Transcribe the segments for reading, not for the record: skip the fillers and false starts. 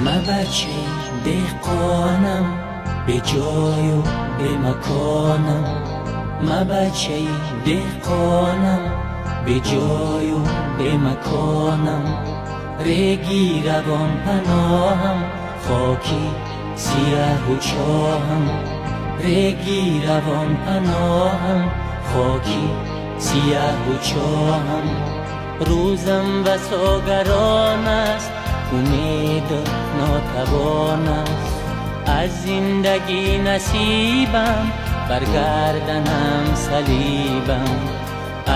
Ма бачаи деҳқонам, беҷою бемаконам. Ма бачаи деҳқонам, беҷою бемаконам. Реги равон паноҳам, хоки сияҳу чоҳам. Реги равон паноҳам, хоки сияҳу чоҳам. Рӯзам басо гарон аст, умед нотавон аст. Аз зиндагӣ насибам, бар гарданам салибам.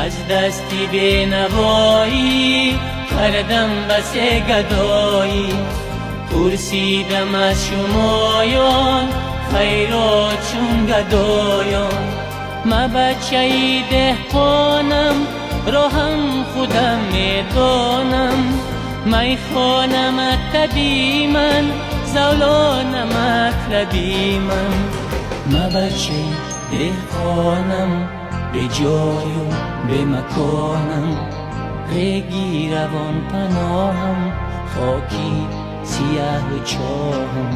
Аз дасти бенавоӣ кардам басе гадоӣ. Пурсидам аз шумоён, хайрот чун гадоён. Ма бачаи деҳқонам, роҳам худам медонам. Майхона мактаби ман, завлона матлаби ман. Ма бачаи деҳқонам, беҷою бемаконам. Реги равон паноҳам, хоки сияҳу чоҳам.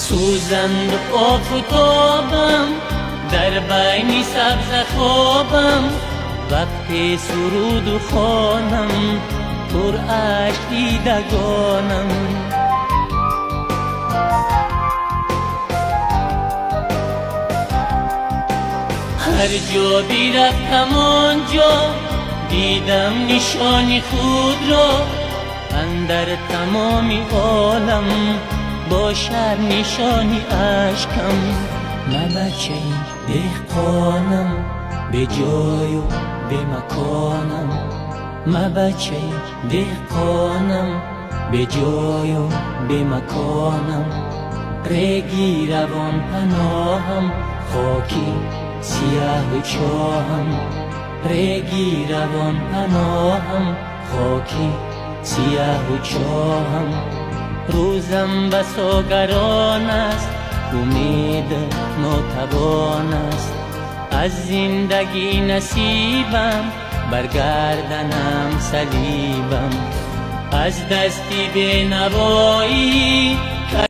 Сӯзанду офутобам, дар байни сабза хобам. Вақте суруду хонам, пур ашк дидагонам. Ҳар ҷо бирафтам, он ҷо дидам нишони худро. Андар тамоми олам бошад нишони ашкам. Ма бачаи деҳқонам, беҷою бемаконам. Ма бачаи деҳқонам, беҷою бемаконам. Реги равон паноҳам, хоки сияҳу чоҳам. Реги равон паноҳам, хоки сияҳу чоҳам. Рӯзам басо гарон аст, умед нотавон аст. Аз зиндагӣ насибам, бар гарданам салибам. Аз дасти бенавоӣ